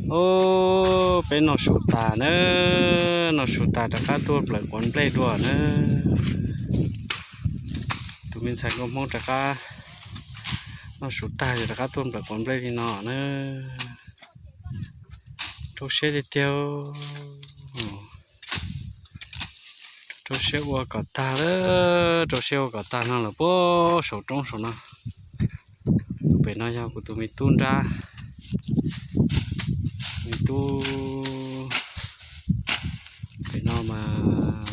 Au, peb noj su tas na, noj su tas rov qab tuaj nplawm quav nplej dua na. Tus me ntxhais nkauj Hmoob rov qab noj su tas yog rov qab tuaj nplawm quav nplej li no na. Rau siab tiag tiag. Rau siab ua kom tag lawm, rau siab ua kom tag no lawm puag saum roob saum no. Pem no yog kuv tus me tub nrab, me tub. Pem no mas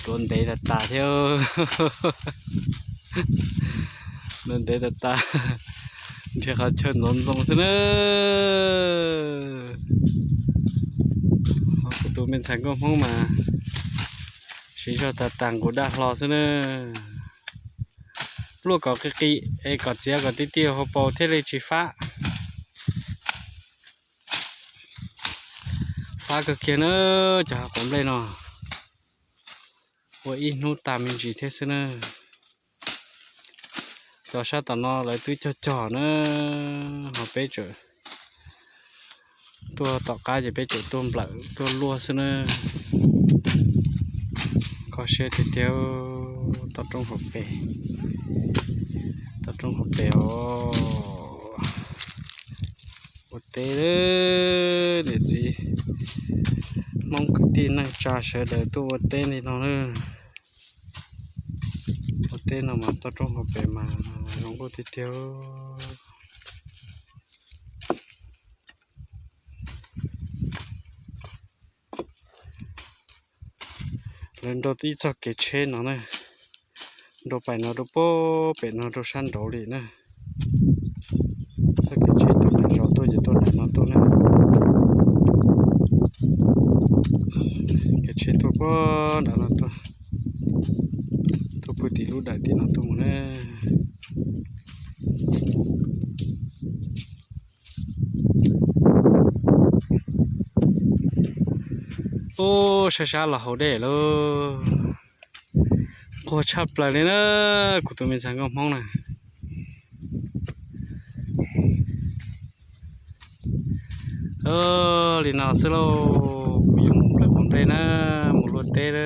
tuav ntev tas tas thiab, tuav ntev tas tas, nrhiav qhov chaw ntxoov ntxoo xwb na. Kuv tus me ntxhais nkauj Hmoob mas siv zog tas tas nqus daj hlo xwb na. Pluaj kom qis qis es kom txiav kom ti ti hauv paus thiaj li tsis fab. Fab kawg kiag na, cov hav quav nplej no ua ib hnub tas me ntsis thiab xwb na. Cov sab tom no lawv twb cog cog na, ho peb tseem tuaj tom qab ces peb tseem tuaj nplawm tuaj luaj xwb na. Kho siab tiag tiag. Toj roob hauv pes, toj roob hauv pes os. Ua teb, niam txiv Hmoob kwv tij neej tsa sawv daws tuaj ua teb li no na. Ua teb no mas toj roob hauv pes mas zoo nkauj tiag tiag. Lawv nrau ib txoj kev tsheb no na, nrau pais no rau puag pem no rau sab nraud li na. Txoj kev tsheb tuaj nram zos tuaj ces tuaj nram no tuaj na. Kev tsheb tuaj puag nram no tuaj, tuaj puag tim lub dawm tim no tuaj mus na. Ub, sab sab los haus dej lauj. Nquag tshaj plaws li na, kuv tus me ntxhais nkauj Hmoob na. Li no xwb lauj, kuv yuav mus nplawm quav nplej na, mus luaj teb na.